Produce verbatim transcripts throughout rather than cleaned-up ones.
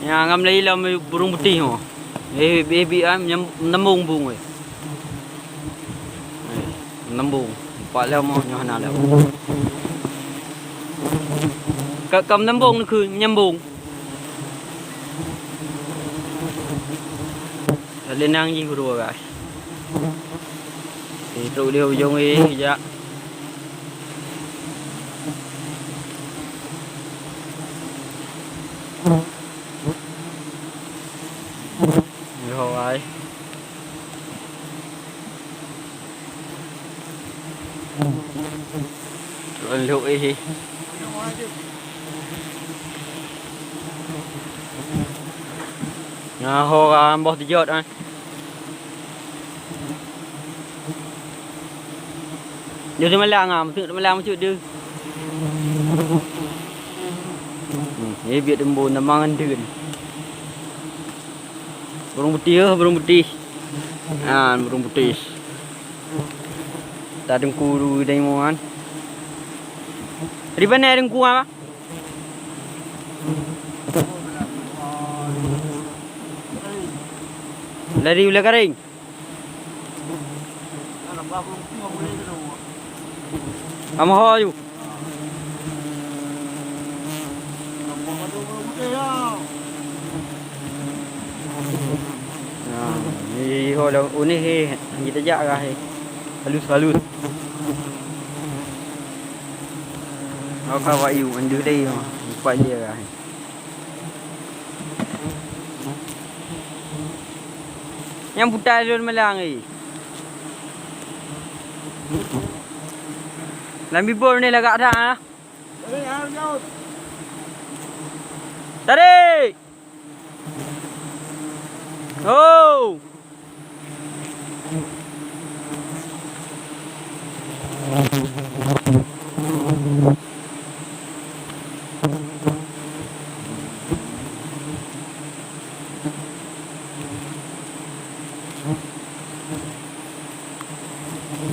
Nyang ngam lé ilom burung putéh nyoe. Eh, eh, bi, ah, nyam-, meunembong bung weh. Eh, meunembong. Empat lom nyoe hana lom. Ka, ka meunembong neukheun, meunembong. Ada nang jih guru, guys. Di trok di ujong ni, jak. Yo, ai. Lôn lhok eh. Nyan ho ka boh teujot, ah. Dia teumalang ah, beutôi teumalang bacut dia. Hmm, eh, biet embun tamong ngon deun. Burung putéh, oh, burung putéh. Ah, burung putéh. Tadengku dulu dari muan. Di mana dengku apa? Dari Ula Karing. Kamoe ho aju. Nah, ni ho dah unih he, kita jak kah he. Halus, halus. Ho ka wak yu, andu deh ho. Kuat dia kah he. Nyang putai lôn malang eh. Lam bibol ni lagak dah ah. Tarik. Oh.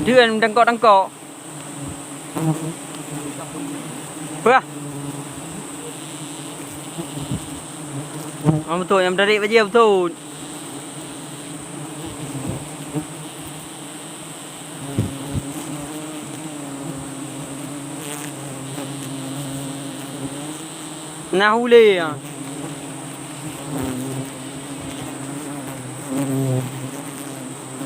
Deun tangkok-tangkok. Bah. Oh, beutôi, nyang meutarék bajèe beutôi. Nah, ulèe, ah.